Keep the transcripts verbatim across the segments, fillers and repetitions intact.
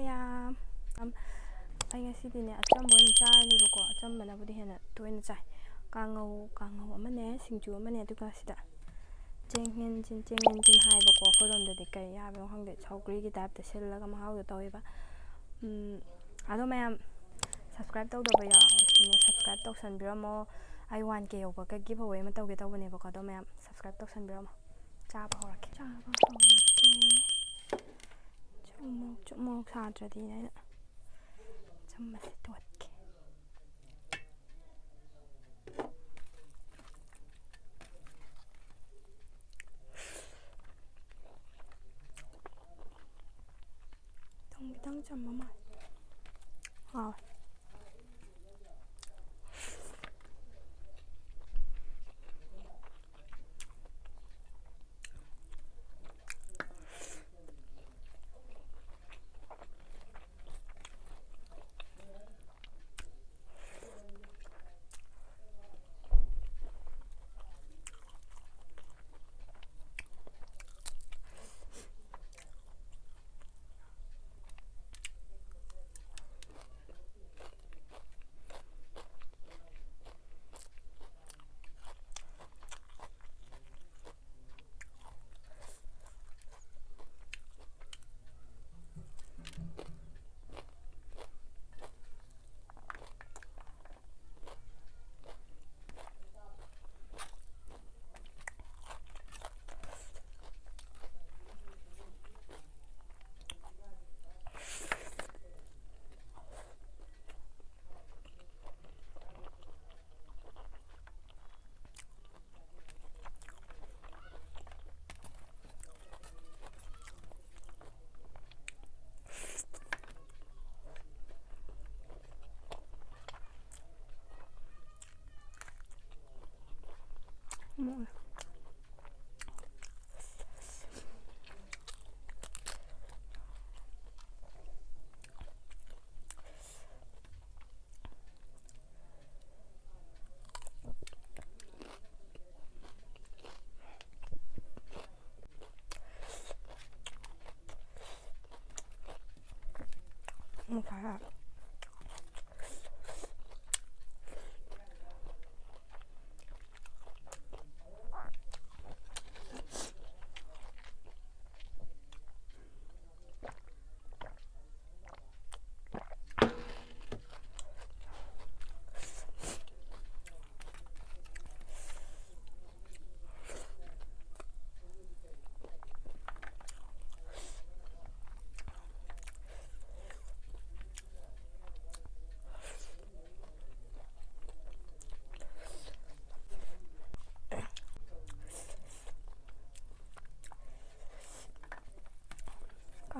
ꯌꯥꯝ, ꯑꯩ ꯉꯁꯤꯗꯤꯅꯦ ꯑꯆꯝꯕ ꯑꯣꯏꯅ ꯆꯥꯔꯅꯤꯕꯀꯣ꯫ ꯑꯆꯝꯕꯅꯕꯨꯗꯤ ꯍꯦꯟꯅ ꯇꯣꯏꯅ ꯆꯥꯏ꯫ ꯀꯥꯡꯉꯧ, ꯀꯥꯡꯉꯧ ꯑꯃꯅꯦ, ꯁꯤꯡꯖꯨ ꯑꯃꯅꯦ, ꯑꯗꯨꯒ ꯁꯤꯗ ꯆꯦꯡ ꯌꯦꯟꯖꯤꯟ, ꯆꯦꯡ ꯌꯦꯟꯖꯤꯟ ꯍꯥꯏꯕꯀꯣ꯫ ꯑꯩꯈꯣꯏꯔꯣꯝꯗꯗꯤ ꯀꯩ ꯍꯥꯏꯕꯅꯣ ꯈꯪꯗꯦ, ꯁꯧꯒ꯭ꯔꯤꯒꯤ ꯇꯥꯏꯞꯇ ꯁꯤꯜꯂꯒ ꯃꯍꯥꯎꯗꯣ ꯇꯧꯋꯦꯕ꯫ ꯎꯝ, ꯑꯗꯣ ꯃꯌꯥꯝ subscribe ꯇꯧꯗꯕ ꯌꯥꯎꯔꯁꯨꯅꯦ, subscribe ꯇꯧꯁꯟꯕꯤꯔꯝꯃꯣ꯫ ꯑꯩ one K ꯌꯧꯕꯒ giveaway ꯑꯃ ꯇꯧꯒꯦ ꯇꯧꯕꯅꯦꯕꯀꯣ꯫ ꯑꯗꯣ ꯃꯌꯥꯝ subscribe ꯇꯧꯁꯟꯕꯤꯔꯝꯃꯣ꯫ ꯆꯥꯕ ꯍꯧꯔꯛꯀꯦ꯫ ꯆꯥꯕ ꯍꯧꯔꯛꯀꯦ꯫ ꯆꯨꯝꯃꯣꯛ ꯆꯨꯝꯃꯣꯛ ꯁꯥꯗ꯭ꯔꯗꯤꯅ ꯑꯩꯅ ꯆꯥꯃꯁꯁꯦ ꯇꯣꯠꯀꯦ꯫ ꯈꯤꯇꯪ, ꯈꯤꯇꯪ ꯆꯝꯕ ꯃꯥꯜꯂꯦ꯫ ꯍꯥꯎꯋꯦ꯫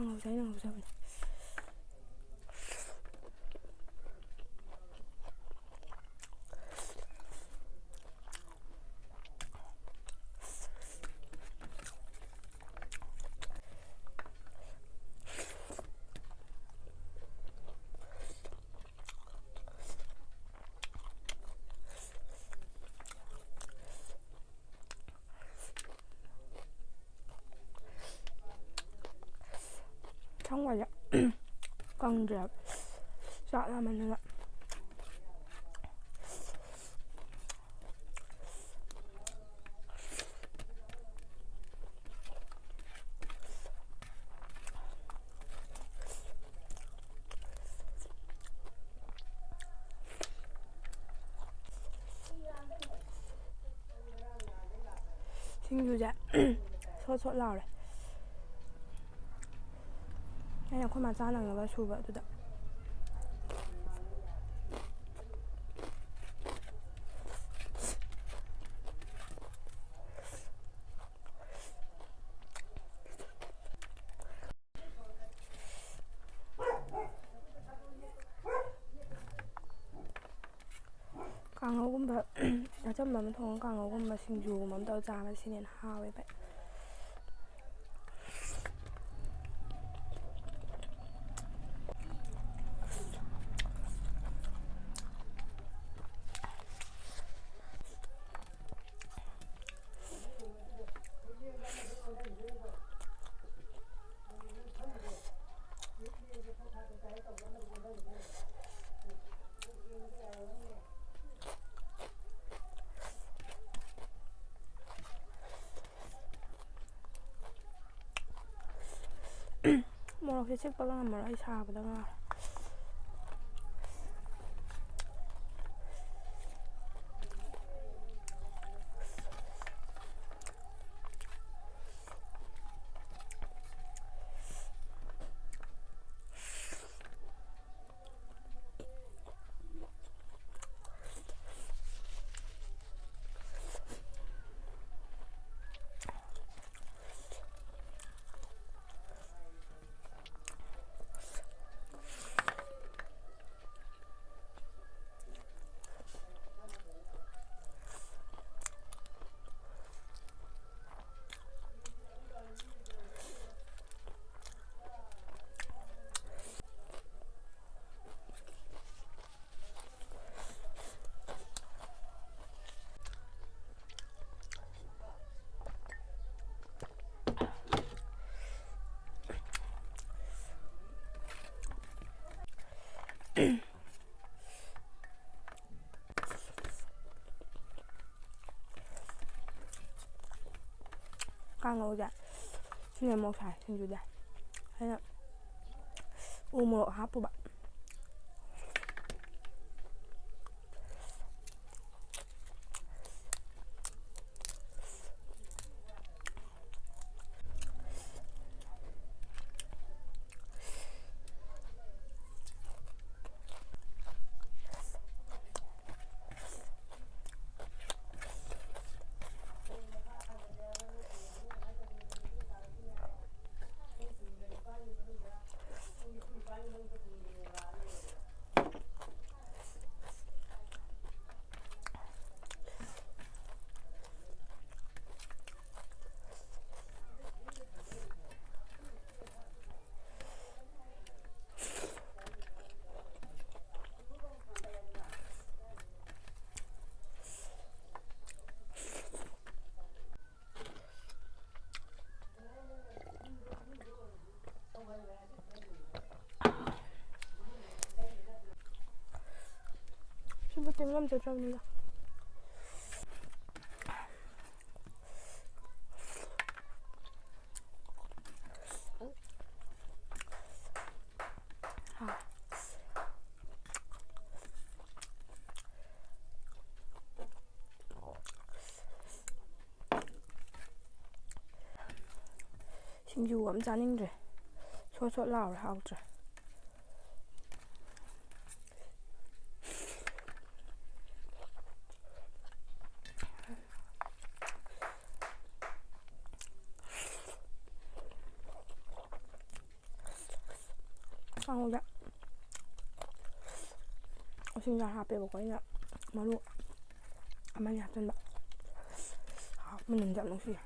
ꯉꯥꯎꯖꯩ, ꯉꯥꯎꯖꯕꯅꯦ꯫ ꯁꯝꯒꯁꯦ ꯀꯪꯗ꯭ꯔꯦꯕ, ꯆꯥꯛ ꯂꯥꯝꯃꯟꯗꯅ꯫ ꯁꯤꯡꯖꯨꯁꯦ ꯁꯣꯠ ꯁꯣꯠ ꯂꯥꯎꯔꯦ꯫ ꯑꯩꯅ ꯑꯩꯈꯣꯏ ꯃꯥ ꯆꯥ ꯅꯪꯅꯕ ꯁꯨꯕ ꯑꯗꯨꯗ꯫ ꯀꯥꯡꯍꯧꯒꯨꯝꯕ, ꯑꯆꯝꯕ ꯑꯃ ꯊꯣꯡꯉꯒ ꯀꯥꯡꯍꯧꯒꯨꯝꯕ, ꯁꯤꯡꯖꯨꯒꯨꯝꯕ ꯑꯃ ꯇꯧꯔꯒ ꯆꯥꯕꯁꯤꯅ ꯍꯦꯟꯅ ꯍꯥꯎꯋꯦꯕ꯫ ꯃꯣꯔꯣꯛꯁꯦ ꯆꯤꯛꯄꯒ ꯉꯝꯃꯔꯣꯏ, ꯑꯩ ꯁꯥꯕꯗ ꯉꯥꯎꯔꯦ꯫ ꯀꯥꯡꯉꯧꯁꯦ ꯁꯤꯅ ꯃꯣꯔꯣꯛ ꯁꯥꯏ꯫ ꯁꯤꯡꯖꯨꯗ ꯑꯩꯅ ꯎ ꯃꯣꯔꯣꯛ ꯍꯥꯞꯄꯨꯕ꯫ ꯁꯤꯕꯨ ꯇꯤꯡ ꯉꯝꯖꯗ꯭ꯔꯕꯅꯤꯗ꯫ ꯁꯤꯡꯖꯨ ꯑꯃ ꯆꯥꯅꯤꯡꯗ꯭ꯔꯦ꯫ ꯁꯣꯠ ꯁꯣꯠ ꯂꯥꯎꯔꯦ, ꯍꯥꯎꯇ꯭ꯔꯦ꯫ ꯀꯥꯡꯍꯧꯗ ꯎꯁꯤꯡꯖꯥ ꯍꯥꯞꯄꯦꯕꯀꯣ, ꯑꯩꯅ ꯃꯔꯨ ꯑꯃꯅꯤ ꯍꯥꯞꯆꯤꯟꯕ꯫ ꯍꯥꯎ, ꯃꯅꯝꯗꯤ ꯌꯥꯝ ꯅꯨꯡꯁꯤꯌꯦ꯫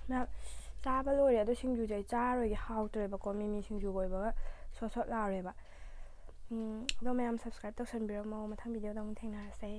ꯃꯌꯥꯝ ꯆꯥꯕ ꯂꯣꯏꯔꯦ꯫ ꯑꯗꯣ ꯁꯤꯡꯖꯨꯁꯦ ꯑꯩ ꯆꯥꯔꯣꯏꯒꯦ, ꯍꯥꯎꯇ꯭ꯔꯦꯕꯀꯣ꯫ ꯃꯤꯃꯤ ꯁꯤꯡꯖꯨꯒ ꯑꯣꯏꯕꯒ ꯁꯣꯠ ꯁꯣꯠ ꯂꯥꯎꯔꯦꯕ꯫ ꯎꯝ, ꯑꯗꯣ ꯃꯌꯥꯝ subscribe ꯇꯧꯁꯟꯕꯤꯔꯝꯃꯣ꯫ ꯃꯊꯪ videoꯗ ꯑꯃꯨꯛ ꯊꯦꯡꯅꯔꯁꯦ꯫